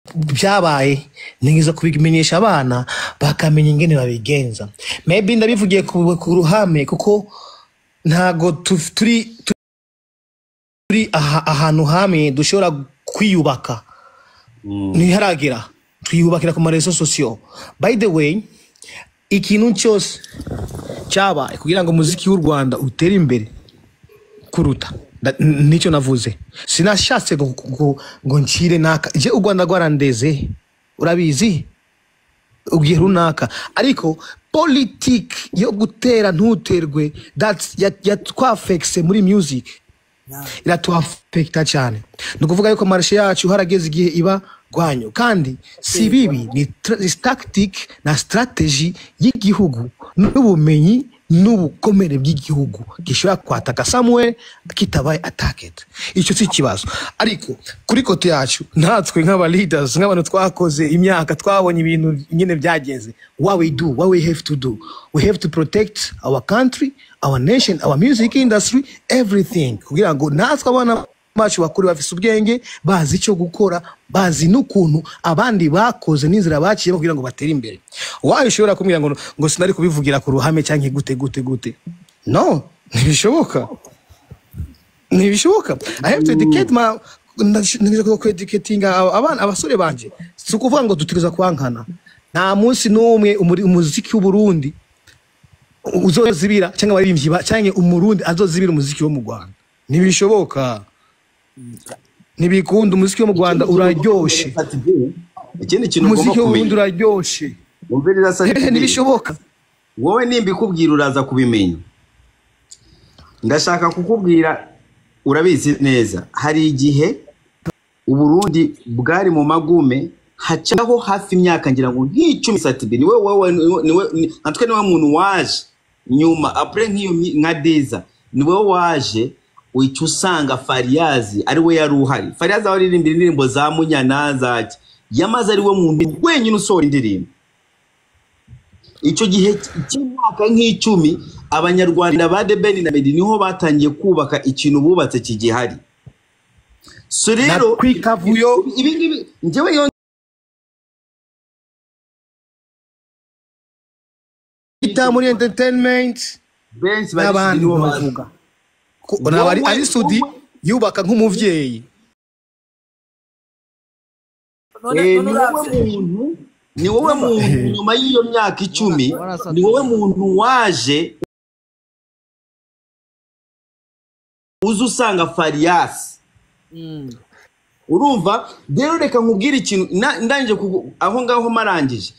Byabaye nigeza kubimenyesha abana bakamenya ingene babigenza. Maybe ndabivugiye ku ruhame kuko ntago turi ahantu hamwe dushobora kwiyubaka. Ntiharagera twiyubakira ku ma réseaux sociaux. By the way, ikintu cyose cyabaye kugira ngo umuziki w'u Rwanda utere imbere kuruta nicyo navuze, sinashatse ngo ncire naka. Je, u Rwanda rwarandeze, urabizi, ugiye runaka, ariko politiki yo gutera ntuterwe, that's yatwafekise muri music, iratwafekita cyane. Ni ukuvuga yuko marché yacu harageze igihe iba rwanyu, kandi si bibi, ni tactic na strategy y'igihugu n'ubumenyi n'ubukomere bw'igihugu gishobora kwataka somewhere kitabaye attacked. Icyo si ikibazo, ariko kuri côté yacu natwe nk'aba leaders, nk'abantu twakoze imyaka, twabonye ibintu nyine byagenze, what we do, what we have to do, we have to protect our country, our nation, our music industry, everything, kugira ngo natwe abana bacu bakuru bafise ubwenge, bazi icyo gukora, bazi n'ukuntu abandi bakoze n'inzira baciyemo kugira ngo batere imbere. Wayo ushobora kumbwira ngo sinari kubivugira ku ruhame cyangwa gute gute gute? No, ntibishoboka, ntibishoboka. I have to educate my, ntegerezwa ku educatinga abana, abasore banje. Si ukuvuga ngo dutegerezwa kwankana. Nta munsi n'umwe umuziki w'Uburundi uzozibira cyangwa abaririmbyi cyangwa Umurundi azozibira umuziki wo mu Rwanda. Ntibishoboka, ntibikunda. Umuziki wo mu Rwanda uraryoshe. Ikindi kintu ugomba Umuziki w'Uburundi kumenya, uraryoshe. Umviriza Sat-B. Ntibishoboka. Wowe nimba ikubwira uraza kubimenya. Ndashaka kukubwira, urabizi neza, hari igihe Uburundi bwari mu magume, hacaho hafi imyaka ngira ngo nk'icumi. Sat-B, niwe wowe niwe natwe, niwe muntu waje nyuma après nk'iyo nka deza, niwe waje uhita usanga Fariyazi ari we yari uhari. Fariyazi aho aririmbira indirimbo za Munyana zaki, yamaze ari we muntu wenyine usohora indirimbo. Icyo gihe cy'imyaka nk'icumi, Abanyarwanda ba The Ben na Meddy niho batangiye kubaka ikintu bubatse kigihari. So rero Na kwikavuyo. Ibi ngibi njyewe iyo ita muri entertainment benshi bari n'abandi nibo bazi. bavuga ntabwo ari ari Sudi yubaka nk'umuvyeyi. None none Ni wowe uravye muntu, ni wowe muntu nyuma y'iyo myaka 10, ni wowe muntu waje uza usanga Fariyasi. Urumva rero, reka nkubwire ikintu ndangije aho ngaho marangije.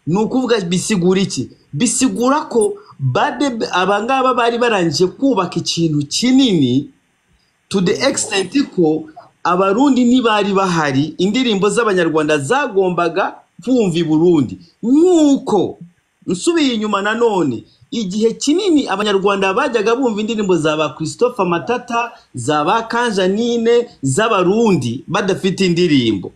Ni ukuvuga bisigura iki? Bisigura ko bade abangaba bari barangije kubaka ikintu kinini to the extent ko Abarundi ntibari bahari, indirimbo z'Abanyarwanda zagombaga kumva i Burundi. Nk'uko nsubiye inyuma nanone, igihe kinini Abanyarwanda bajyaga bumva indirimbo za ba Christopher Matata, za ba Kanjanine z'Abarundi badafite indirimbo.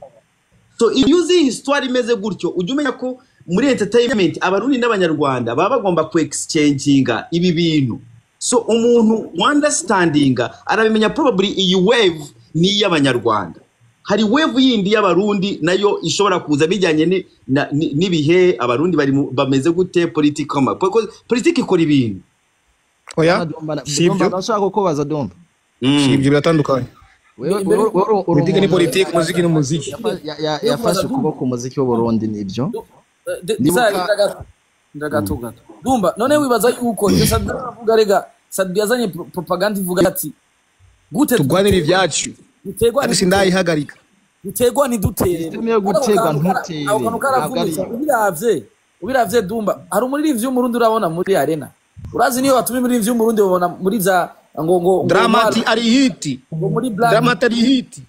So iyo uzi histoire imeze gutyo, ujya umenya ko muri entertainment Abarundi n'Abanyarwanda baba bagomba ku exchanginga ibi bintu. So umuntu understandinga arabimenya. Probably iyi wave ni iy'Abanyarwanda, hari wave yindi y'Abarundi nayo ishobora kuza bijyanye n'ibihe Abarundi bari bameze gute politiki, politiki ikora ibintu. Oya, Dumba, si ibyo. Dumba, ndashaka kukubaza, Dumba. Si ibyo, biratandukanye. Wewe uri Politiki ni umuntu politiki, umuziki ni umuziki. Yafashe ukuboko umuziki w'Uburundi, nibyo. Ndagato gato, Dumba, none wibaza yuko ivyo Sat-B avuga, rega Sat-B yazanye propaganda ivuga ati gute Turwanire ibyacu. Dutegwa Kandi sindayihagarika. Dutegwa ntidutere. System yo gutegwa ntutere, Ako kantu ntabwo karavunitse. ariyo. Ubiravye Dumba, hari umuririmbyi w'Umurundi urabona muri arena? Urazi niyo batuma umuririmbyi w'Umurundi babona muri za ngo Dramati ari hit. Ngo muri Black. Dramati ari hit.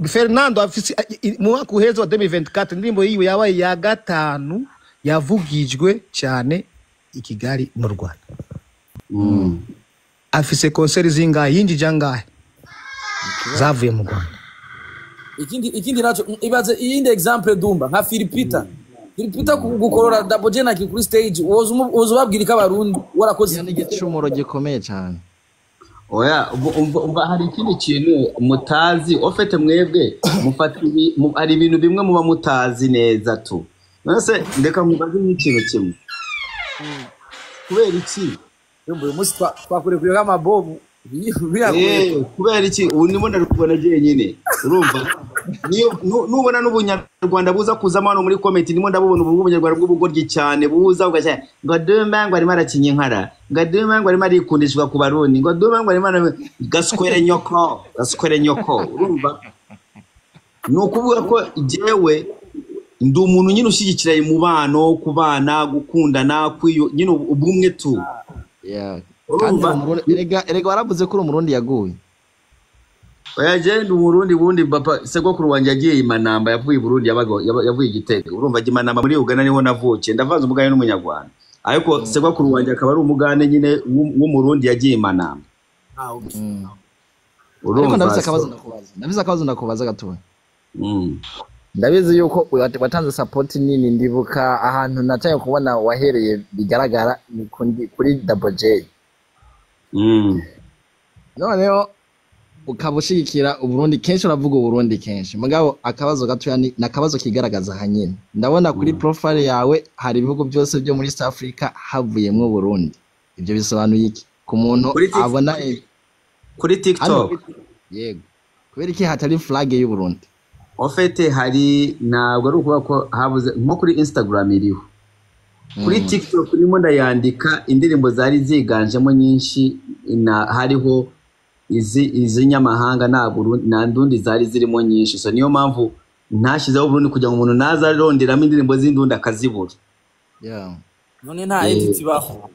Fernando afise mu mwaka uheze wa 2024 indirimbo yiwe yabaye ya gatanu yavugijwe cyane i Kigali mu Rwanda. Afise concert zingahe? Yinjije angahe zavuye mu Rwanda? Ikindi naco, ibaze iyindi example, Dumba, nka Philipita. Philipita gukorora Double J na kuri stage, woza ubabwira ko Abarundi warakoze Iyo ni igicumuro gikomeye cyane. Oya, umva, hari ikindi kintu mutazi ofete mwebwe mufata hari ibintu bimwe muba mutazi neza tu. None se ndeka nkubaze nk'ikintu kimwe, kubera iki? Yumva uyu munsi twakurekuyeho amabomu biragoye. Kubera iki ubu ndimo ndabikubona jyenyine? Urumva niyo nubona n'ubunyarwanda buza kuzamo hano muri comment, ndimo ndabubona ubu ubunyarwanda bw'ubugoryi cyane buza ugashyira ngo Dumba ngo arimo arakinya inkara, ngo Dumba ngo arimo arikundishwa ku Barundi, ngo Dumba ngo arimo gaswere nyoko, gaswere nyoko. Urumva, ni ukuvuga ko jyewe ndi umuntu nyine ushyigikira umubano, kubana, gukundana, nyine ubumwe tu. Yeah. Kandi Urumva? uri Umurundi, erega waravuze ko uri Umurundi yaguye. Oya, je ndi Umurundi bundi. Papa, sogokuru wanjye yagiye i Manamba, yavuye i Burundi, yavuye i Gitega. Urumva, ajya i Manamba muri Uganda, niho navukiye. Ndavanze umugande n'umunyarwanda, ariko sogokuru wanjye akaba ari umugande nyine w'Umurundi yagiye i Manamba. Ah, okay. Ariko Urumva? ndafise akabazo ndakubaza, ndafise akabazo ndakubaza gatoya. Ndabizi yuko watanze support nini. Ndibuka ahantu nataye kubona wahereye bigaragara ni kuri Double J. Noneho ukaba ushigikira Uburundi kenshi, uravuga Uburundi kenshi. Mugabo akabazo gatoya ni akabazo kigaragaza hanyine. Ndabona kuri profile yawe hari ibihugu byose byo muri East Africa havuyemwo Burundi. Ibyo bisobanuye iki ku muntu abona Kuri hano TikTok? Yego, kubera iki hatari flag y'u Burundi? Au fait, hari, ntabwo ari ukuvuga ko habuze. Nko kuri Instagram iriho, kuri TikTok urimo ndayandika indirimbo zari ziganjemo nyinshi na hariho izi iz'inyamahanga, nta nta ndundi zari zirimo nyinshi. So niyo mpamvu ntashyizeho Burundi, kugira ngo umuntu naza aronderamo indirimbo z'indundi akazibura. None nta edit ibaho?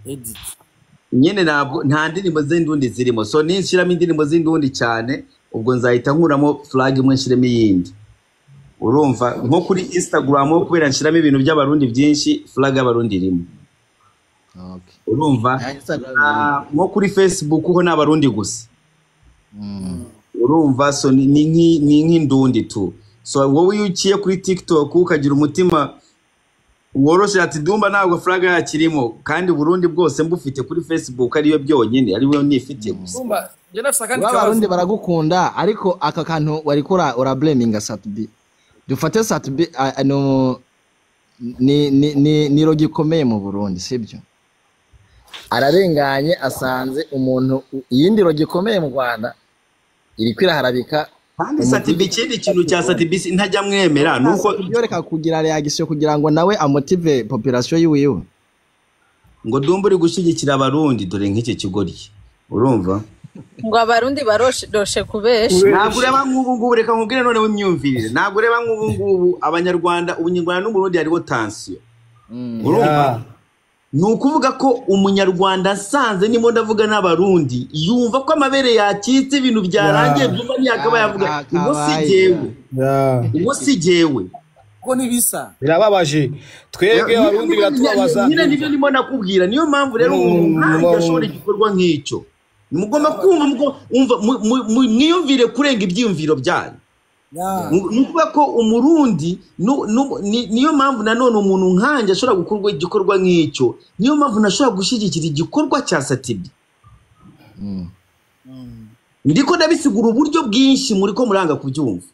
Edit. Nyine ntabwo nta ndirimbo z'indundi zirimo. So ninshyiramo indirimbo z'indundi cyane, ubwo nzahita nkuramo flag imwe nshyiremo iyindi. Urumva, nko kuri Instagram ho, kubera nshyiramo ibintu by'Abarundi byinshi, flag y'Abarundi irimo. Urumva? Ya Instagram. Ah, nko kuri Facebook ho ni Abarundi gusa. Urumva, so ni nk'indundi tu. So wowe iyo uciye kuri TikTok ukagira umutima woroshye ati Dumba ntabwo flag yakirimo, kandi Burundi bwose mbufite kuri Facebook ariyo byonyine, ariyo nifitiye gusa. Dumba, je nafise akandi Uba kabazo. Abarundi baragukunda, ariko aka kantu wariko urablaminga Sat-B. Dufate Sat-B, no, ni rogi ikomeye mu Burundi, sibyo? Ararenganye asanze umuntu iyindi rogi ikomeye mu Rwanda iriko iraharabika. Kandi Sat-B, ikindi kintu cya Sat-B ntajya mwemera nuko yoreka kugira reaction kugira ngo nawe amotive population yiwiwe. Ngo Dumba uri gushyigikira Abarundi, dore nk'iki kigoryi, urumva? Ngo Abarundi baroshe kubesha. Ntabwo ureba nk'ubu ngubu, reka nkubwire noneho imyumvirire, ntabwo ureba nk'ubu ngubu Abanyarwanda, Ubunyarwanda n'Uburundi hariho tension. Urumva, ni ukuvuga ko Umunyarwanda asanze nimo ndavuga n'Abarundi, yumva ko amabere yakitse, ibintu byarangiye. Byumva ntiyakaba yavuga ubwo si Yakabaye. jyewe, ubwo si jyewe. Kuko ntibisa. Birababaje, twebwe Abarundi biratubabaza. Nyine nibyo ndimo nakubwira. Niyo mpamvu rero umuntu nkanjye ashobora igikorwa nk'icyo, mugomba kumva umva mwiyumvire kurenga ibyiyumviro byanyu. Ni ukuvuga ko Umurundi niyo mpamvu nanone umuntu nkanjye ashobora gukorwa igikorwa nk'icyo, niyo mpamvu nashobora gushyigikira igikorwa cya Sat-B. Ndiko ndabisigura uburyo bwinshi, muri ko muranga kubyumva.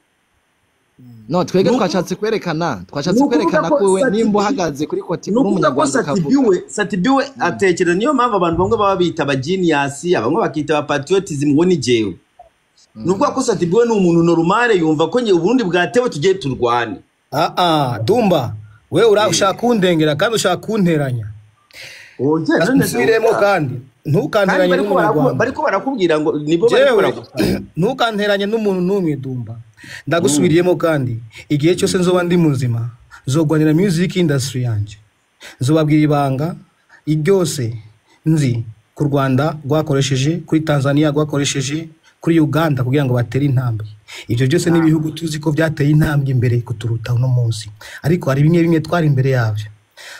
No, twebwe twashatse kwerekana, twashatse Ni ukuvuga kwerekana ko ko wewe nimba uhagaze kuri côté ni uri ukuvuga ko Umunyarwanda Sat-B ukavuga we, Sat-B we atekereza. Niyo mpamvu abantu bamwe baba bita abagenius, bamwe bakita aba patriotism, ngo ni jewe. Ni ukuvuga ko Sat-B we ni umuntu normal, yumva ko nge Uburundi bwatewe, tugiye turwane. Ah ah, Dumba, we ushaka kundengera kandi ushaka kunteranya. Oye, none se Nsubiremo kandi kandi ntukanteranye bariko n'Umunyarwanda. Bariko barakubwira ngo nibo bariko Jewe barakubwira. ntukanteranye n'umuntu n'umwe, Dumba. Ndagusubiriyemo kandi, igihe cyose nzoba ndi muzima, nzogwanira music industry yanjye. Nzobabwira ibanga ryose nzi ku Rwanda rwakoresheje, kuri Tanzania rwakoresheje, kuri Uganda, kugira ngo batere intambwe. Ibyo byose ni ibihugu tuzi ko byateye intambwe imbere kuturuta uno munsi, ariko hari bimwe bimwe twari imbere yabyo,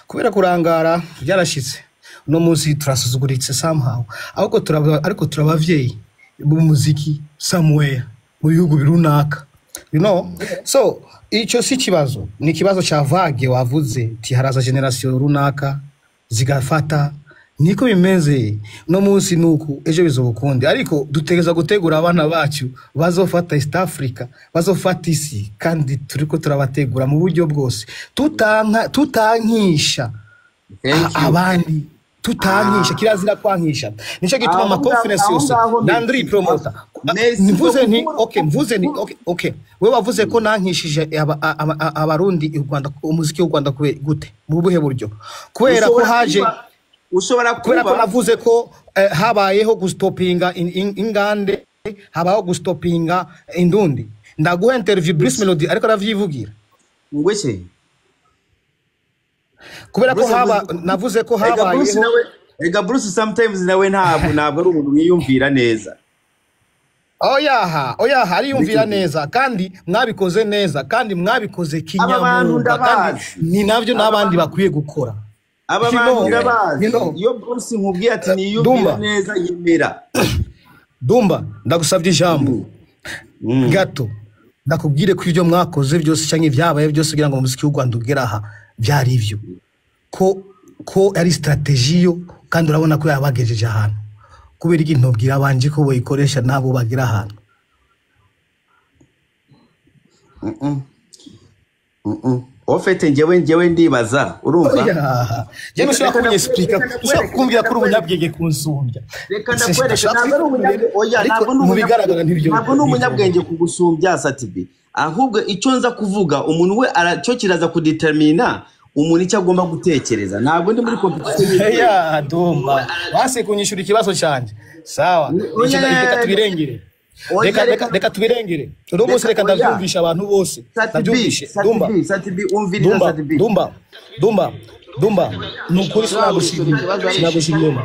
kubera kurangara byarashitse uno munsi turasuzuguritse somehow, ariko turabavyeyi b'umuziki somewhere mu bihugu runaka, you know. So icyo si ikibazo, ni ikibazo cya vague wavuze ti haraza generation runaka zigafata. Niko bimeze no munsi nuku ejo bizoba ukundi, ariko dutegereza gutegura abana bacu bazofata East Africa, bazofata isi, kandi turiko turabategura mu buryo bwose, tutankisha Thank you. abandi, tutankisha. Kirazira kwankisha, nico gituma Aho ama conference aho yose ngaho Landry merci. Promoter. Merci Mvuze nti beaucoup. okay, mvuze nti okay, we wavuze ko nankishije abarundi u Rwanda, umuziki w'u Rwanda gute, mu buhe buryo? Kubera ko Ushobora haje ushobora kubera ko kuba navuze ko habayeho gustopinga ingande, habaho gustopinga indundi. Ndaguha interview Bruce Melody ariko aravyivugira. Ngwese Kubera ko Bruce haba navuze ko Ega Bruce habayeho nawe, ega Bruce sometimes nawe ntabwo ari umuntu wiyumvira neza. Oyaha, oyaha, ariyumvira neza, kandi mwabikoze neza, kandi mwabikoze Aba bantu kinyamwuga, kandi ndabazi. ni navyo n'abandi bakwiye gukora. Aba You bantu know, ndabazi. you know. Iyo Bruce nkubwiye ati niyumvira Dumba. neza, yemera. Dumba, ndagusabye ijambo gato, ndakubwire ko ibyo mwakoze byose cyangwa ibyabaye byose kugira ngo umuziki w'u Rwanda ugere aha byari ibyo ko ari strategie yo, kandi urabona ko yabagejeje ahantu. Kubera iki ntubwira abanje ko boyikoresha nabo bagira ahantu? Au fait njyewe ndibaza, urumva? Oya, njyewe ntushobora Reka kunyesipurika, reka ushobora kumbwira ko uri ndakwereke. umunyabwenge kunsumbya. Reka ndakwereke, ntabwo ari umunyabwenge, oya. Ariko Ntabwo ndi mu bigaragara ntibyo. ntabwo ndi umunyabwenge kugusumbya, Sat-B. Ahubwo icyo nza kuvuga, umuntu we cyo kiraza kudetermina umuntu icyo agomba gutekereza. Ntabwo ndi muri competition. Ya Dumba, basi kunyishura ikibazo cyanjye, sawa? Oya, Icyo reka tubirengere. Oya, Reka reka reka tubirengere uno munsi. Reka Reka oya. ndabyumvisha abantu bose. Sat-B, Ndabyumvishe, Dumba. Sat-B, Sat-B, umviriza. Dumba. Sat-B. Dumba, Dumba, Dumba, ni ukuri sinagushimye, sinagushimye,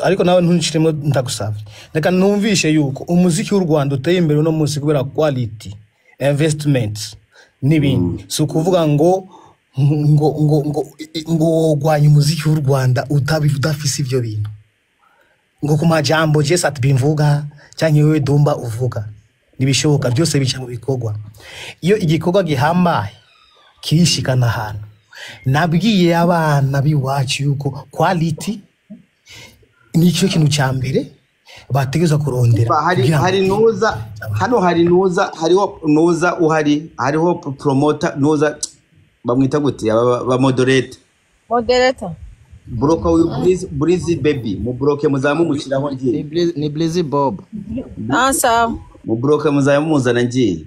ariko nawe ntunciremo, ndagusabye. Reka numvishe yuko umuziki w'u Rwanda uteye imbere uno munsi kubera quality investment n'ibindi. Si ukuvuga ngo wogwanya umuziki w'u Rwanda udafise ivyo bintu, ngo ku majambo je Sat-B mvuga cyangwa wewe Dumba uvuga, ntibishoboka. Byose bica mu bikorwa. Iyo igikorwa gihambaye kirishikana ahantu. Nabwiye abana b'iwacu yuko quality nicyo kintu cya mbere bategerezwa kurondera Hari kugira ngo hari nuza hano, hari nuza, hariho nuza uhari, hariho promoter nuza, bamwita gute aba ba moderator? Moderator. Bloka uyu Breezy, Breezy Baby, mu bloke muzamumushyiraho ngiye. Ni Breezy Bob. Ah, sawa. Mu bloke muzamuzana ngiye.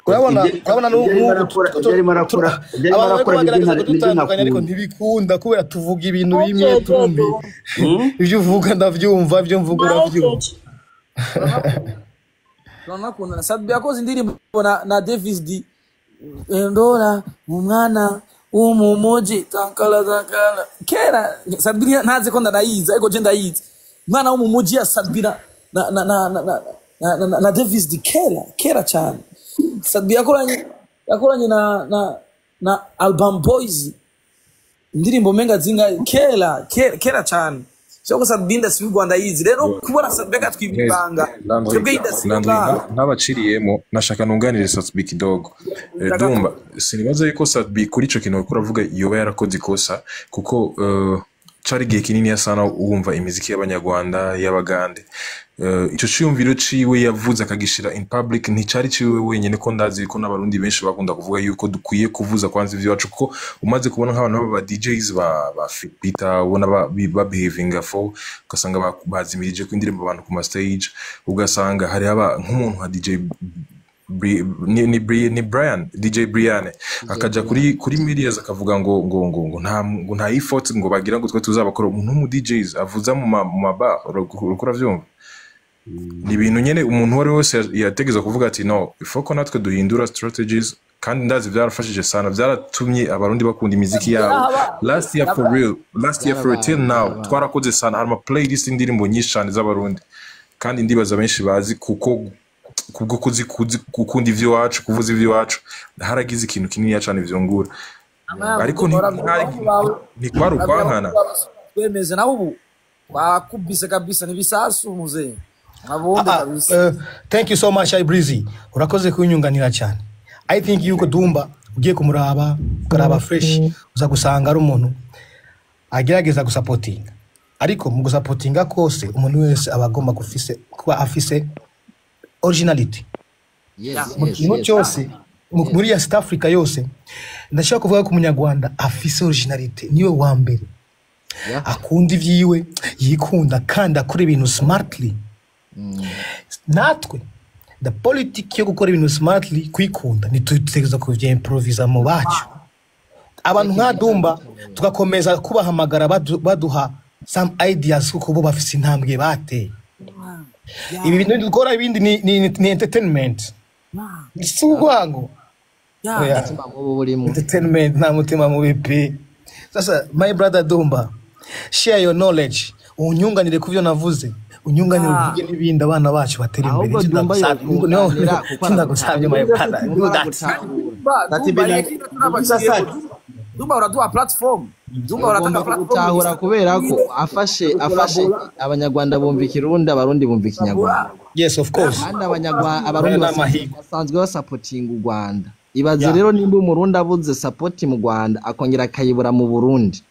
Urabona, urabona Ibyo arimo arakora, ibyo arimo arakora, ibyo arimo abantu bariko arakora nibyo bagerageza nibyo kudutandukanya, ariko ntakunda. ntibikunda kubera tuvuga ibintu bimwe tumbi. Ibyo uvuga ndavyumva, ibyo mvuga uravyumva. Turanakundana. Sat-B yakoze indirimbo na Davis D, ndora umwana w'umumuji tankala tankala. Kera Sat-B ntazi ko ndanayizi, ariko je ndayizi, umwana wo mu muji ya Sat-B na Davis D, kera kera cyane. Sat-B yakoranye na Album Boys indirimbo menga zinga kera kera kera cyane. Soko Sat-B industry y'u Rwanda yizi. Rero kubona Sat-B akatwibanga Landry, twebwe industry Landry, ngaha ntabaciriyemo, nashaka nunganire Sat-B kidogo. Dumba, sinibaza yuko Sat-B kuri ico kintu uriko uravuga yoba yarakoze ikosa, kuko cari igihe kinini sana wumva imiziki y'abanyarwanda, y'abagande. Ico ciyumviro ciwe yavuze akagishira in public nticari ciwe wenyene, ko ndazi ko n'abarundi benshi bakunda kuvuga yuko dukwiye kuvuza kwanza ivy'iwacu, kuko umaze kubona nk'abantu b'aba DJs ba Peter, ubona ba behavinga fo, ugasanga bazimirije ko indirimbo abantu ku ma stage, ugasanga hari aba nk'umuntu nka DJ ni Brian, DJ Brian, akaja kuri medias akavuga ngo nta effort ngo bagira ngo twe tuzabakora. Umuntu w'umu DJs avuza mu ma bar, uriko uravyumva, ni ibintu nyene umuntu uwo ari we wese yategezwa kuvuga ati no, ifo ko natwe duhindura strategies. Kandi ndazi byarafashije sana, byaratumye abarundi bakunda imiziki yabo. Last year, for real, last year, for real, till now twarakoze sana. Hari ama playlist, indirimbo nyinshi cyane z'abarundi, kandi ndibaza benshi bazi, kuko kubwo kuzi gukunda ivy'iwacu, kuvuza ivy'iwacu, haragize ikintu kinini cyane vyongura, ariko ntikwari ukwankana. Twemeze nawe ubu bakubise kabisa nibisasu muzehe mabombe Ah, kabisa. Thank you so much, Breezy, urakoze kunyunganira cyane. I think yuko Dumba ugiye kumuraba, ukaraba fresh, uza gusanga ari umuntu Agerageza gusapotinga, ariko mu gusapotinga kose umuntu wese aba agomba kuba afise originality mu kintu cyose. Muri East Africa yose ndashaka kuvuga ko umunyarwanda afise originality niwe wa mbere, akunda ibyiwe, yikunda kandi akora ibintu smartly. Natwe the politiki yo gukora ibintu smartly, kwikunda, ntitutegereza kuvyimproviza mu bacu. Abantu nka Dumba tugakomeza kubahamagara baduha some ideas, kuko bo bafise intambwe bateye. Ibi bintu dukora ibindi ni entertainment, si urwango. Oya. Umutima mubi burimo. Entertainment, nta mutima mubi pe. Sasa my brother Dumba, share your knowledge, unyunganire ku byo navuze, unyunganire, uvuge n'ibindi, abana bacu batera imbere. Ahubwo Icyo Dumba ndagusabye, yokunganira kuko icyo ndagusabye, my brother, do that. aragutahura. Ati Dumba, Bena- reka turabakiriye. Dumba uraduha platform, Dumba uratanga Ugomba platform. kugutahura kubera ko afashe Abanyarwanda bumva Ikirundi, Abarundi bumva Ikinyarwanda. Yes, of course. Kandi Abanyarwanda, Abarundi Aya ni amahirwe. basanzwe basapotinga u Rwanda. Ibaze rero nimba Umurundi abuze support mu Rwanda, akongera akayibura mu Burundi,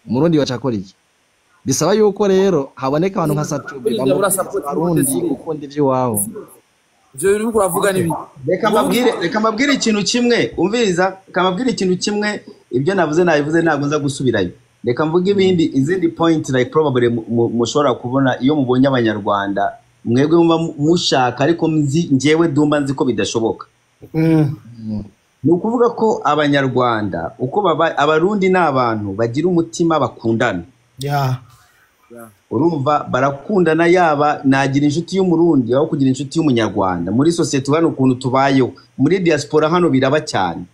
Umurundi baca akora iki? Bisaba yuko rero haboneka abantu nka Satubi Burya bamubwira bura support Abarundi mu Burundi. gukunda iby'iwabo. Ivyo bintu uriko uravuga ni biki? Reka mbabwire ikintu kimwe. Umviriza, reka mbabwire ikintu kimwe. Ibyo navuze nabivuze, ntabwo nza gusubirayo. Reka mvuge ibindi, izindi point, like probably mushobora kubona iyo mubonye Abanyarwanda mwebwe muba mushaka, ariko nzi njyewe Dumba nzi ko bidashoboka. Ni ukuvuga ko Abanyarwanda uko baba, Abarundi ni abantu bagira umutima, bakundana. Urumva, barakundana. Yaba nagira inshuti y'Umurundi aho kugira inshuti y'Umunyarwanda. Muri sosiyete hano ukuntu tubayeho muri diaspora hano biraba cyane,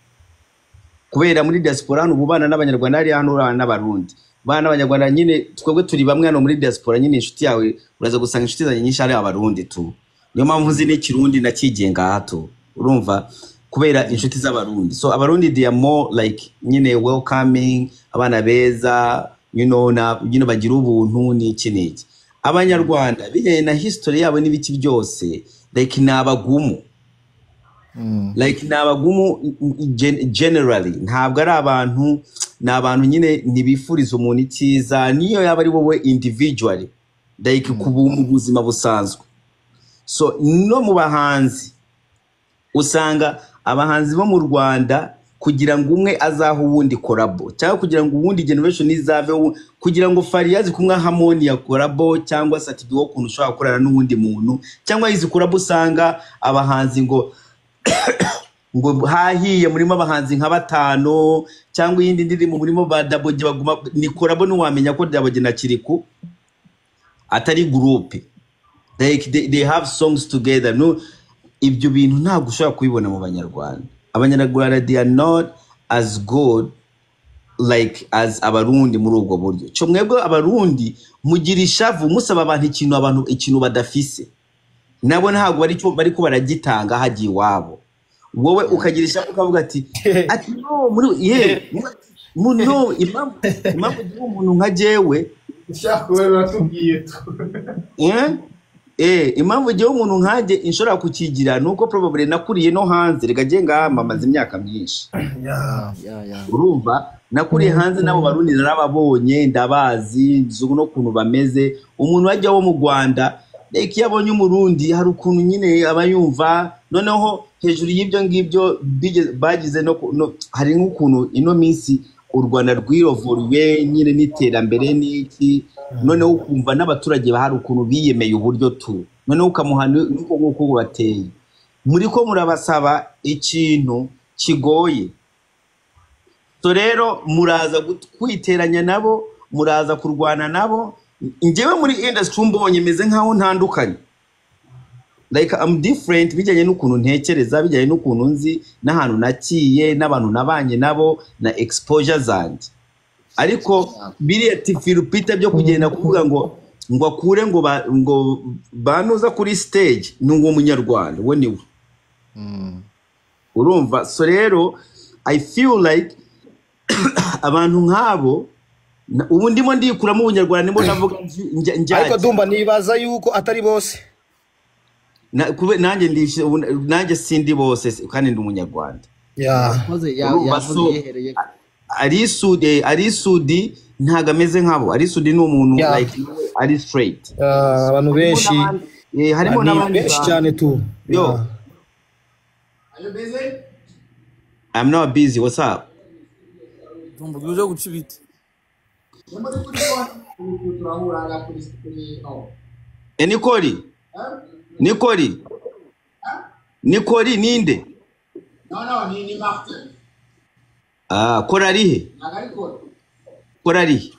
kubera muri diaspora hano uba ubana n'Abanyarwanda, hariya hano urabana n'Abarundi, ubana n'Abanyarwanda nyine. Twebwe turi bamwe hano muri diaspora nyine. Inshuti yawe, uraza gusanga inshuti zanjye nyinshi ari Abarundi tu. Niyo mpamvu nzi n'Ikirundi nakigenga hato, urumva, kubera inshuti z'Abarundi. So Abarundi, they are more like nyine welcoming, abana beza, na bagira ubuntu n'iki n'iki. Abanyarwanda, bijyanye na history yabo n'ibiki byose, like ni abagumu, like ni abagumu generally. Ntabwo ari abantu, ni abantu nyine ntibifuriza umuntu icyiza, niyo yaba ari wowe individually, like mu buzima busanzwe. So no mu bahanzi, usanga abahanzi bo mu Rwanda, kugira ngo umwe azahe uwundi collabo, cyangwa kugira ngo uwundi generation izaveho, kugira ngo Fariyazi kumwe Harmony ya collabo, cyangwa Satibi wo ukuntu ushobora gukorana n'uwundi muntu, cyangwa izi collabo usanga abahanzi ngo hahiye murimo abahanzi nka batanu, cyangwa iyindi ndirimbo murimo ba Daboge baguma ni collabo, ntiwamenya ko Daboge na Kiriku atari groupe, like they have songs together. No, ibyo bintu ntabwo ushobora kubibona mu Banyarwanda. Abanyarwanda, they are not as good like as Abarundi muri ubwo buryo. Cyo mwebwe Abarundi mugira ishavu, musaba abantu ikintu, abantu ikintu badafise, nabo ntabwo bari cyo bariko baragitanga hagiye iwabo. Wowe ukagira ishavu, ukavuga ati no muri ye no impamvu ugira umuntu nka jewe. Ushaka wowe uratubwiye tu. Eh? Impamvu igihe umuntu nkanjye inshobora kukigira ni uko probably nakuriye no hanze. Reka njye ngaha mamaze imyaka myinshi. Urumva, nakuriye hanze, n'abo Barundi narababonye, ndabazi, nzi n'ukuntu bameze. Umuntu wajya wo mu Rwanda, like iyo abonye Umurundi hari ukuntu nyine aba yumva. Noneho hejuru y'ibyo ngibyo bagize no hari nk'ukuntu ino minsi u Rwanda rwirovuriwe nyine n'iterambere n'iki, noneho ukumva n'abaturage bahari ukuntu biyemeye uburyo tu, noneho ukamuha n'uko nguko bateye muri ko murabasaba ikintu kigoye. So rero muraza kwiteranya nabo, muraza kurwana nabo. Njyewe muri industry mbonye meze nkaho ntandukanye, like I'm different bijyanye n'ukuntu ntekereza, bijyanye n'ukuntu nzi n'ahantu nakiye n'abantu nabanye nabo na exposure zanjye. Ariko biriya Tifilipita byo kugenda kuvuga ngo akure ngo banuza kuri stage, ni uwo Munyarwanda we niwe. Urumva, so rero I feel like abantu nk'abo ubu ndimo ndikuramo Ubunyarwanda, ndimo ndavuga Ariko njyajya. Dumba, nibaza yuko atari bose. Nanjye nanjye sindi bose kandi ndi Umunyarwanda. Yeah. Yakoze Urumva, yavuze so yihereye. Ari Sudi, ari Sudi. Ntabwo ameze nkabo. Ally Soudy ni umuntu like ari straight. Ah, abantu Harimo benshi n'abandi, harimo ni n'abandi benshi bantu. cyane tu. Yo. Yeah. I'm not busy. What's up? Tumva uje guca ibiti. Nikori, Nikori, Nikori ninde? Ah, kora arihe? Kora arihe?